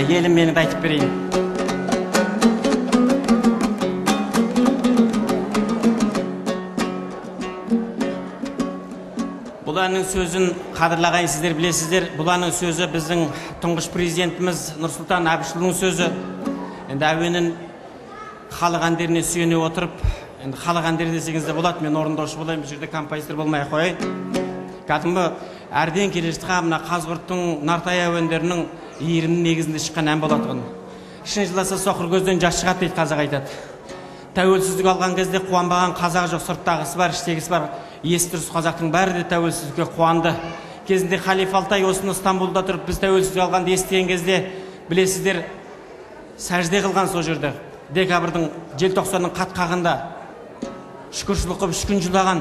Елім меніңді айтып берейін. Бұл әннің сөзін қадірлі ағайын сіздер білесіздер. Бұл әннің сөзі біздің тұңғыш президентіміз Нұрсұлтан Әбішұлының сөзі. Енді әуенін халық әндеріне сүйене отырып, енді халық әндері десеңіз де болады, мен орындаушы болайын, бұл жерде композитор болмай ақ қояйын. Кәдімгі әрден келе жатқан мына Қазығұрттың Нартай әуендерінің иірімінің негізінде шыққан ән болатұғын. Шын жыласа соқыр көзден жас шығады дейді қазақ айтады. Тәуелсіздік алған кезде қуанбаған қазақ жоқ, сырттағысы бар, іштегісі бар. Есі дұрыс қазақтың бәрі де тәуелсіздікке қуанды. Кезінде Халиф Алтай осыны Стамбулда тұрып біз тәуелсіздік алғанды естіген кезде, білесіздер, сәжде қылған сол жерде. Декабрьдің, желтоқсанның қатқағында шүкіршілік қылып 3 күн жылаған.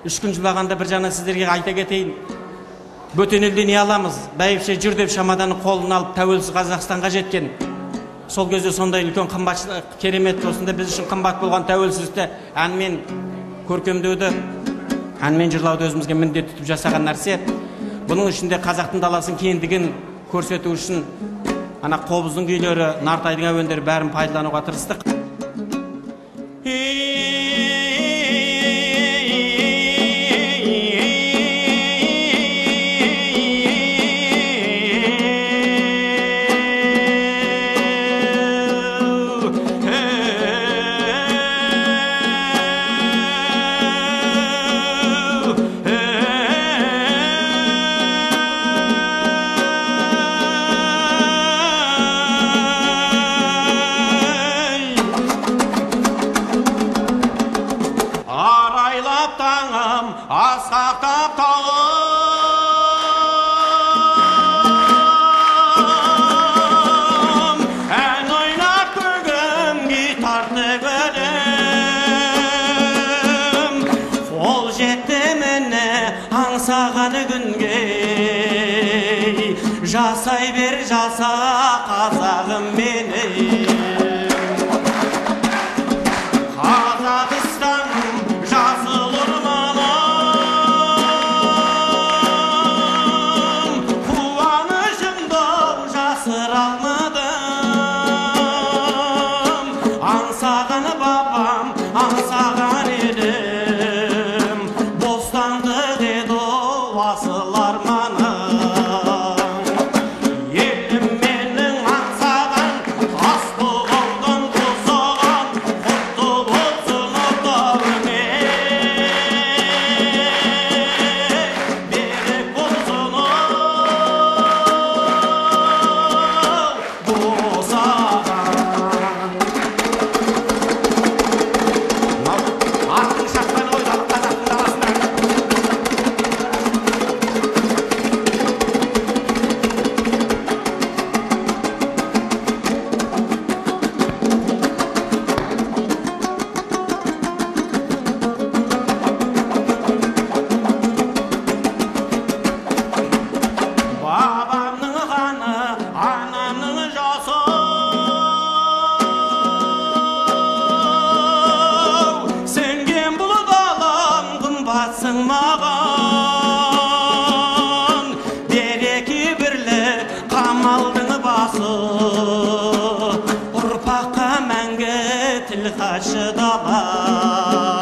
3 күн жылағанда бір жағынан сіздерге айта кетейін. Бөтен елде не аламыз? Бәйбіше жүр деп шамаданын қолына алып тәуелсіз Қазақстанға жеткен. Сол кезде сондай үлкен қымбатшылық, керемет, осындай біз үшін қымбат болған тәуелсіздікті әнмен көркемдеуді, әнмен жырлауды өзімізге міндет тұтып жасаған нәрсе. Бұның ішінде қазақтың даласының кеңдігін көрсету үшін ана қобыздың күйлері, Нартайдың әуендері бәрін пайдалануға тырыстық. Асқақтап тауым, ән ойнап көгім, тартты гүлім. Қол жетті міне аңсаған күнге, жасай бер жаса қазағым менің. Қазақстаным жасыл орманым, қуанышымды жасыра алмадым. Аңсаған бабам, аңсаған елім, бостандық еді асыл арманым. Елім менің аңсаған тасбұғаудан қосаған, құтты болсын отауың, берік болсын босаған. Аттың шапқаны ғой қазақтың даласында. Бабамның қаны, анамның жасы, сенген бұл далам қымбатсың маған. Береке бірлік қамалдың басы, ұрпаққа мәңгі тіл хатшы дала.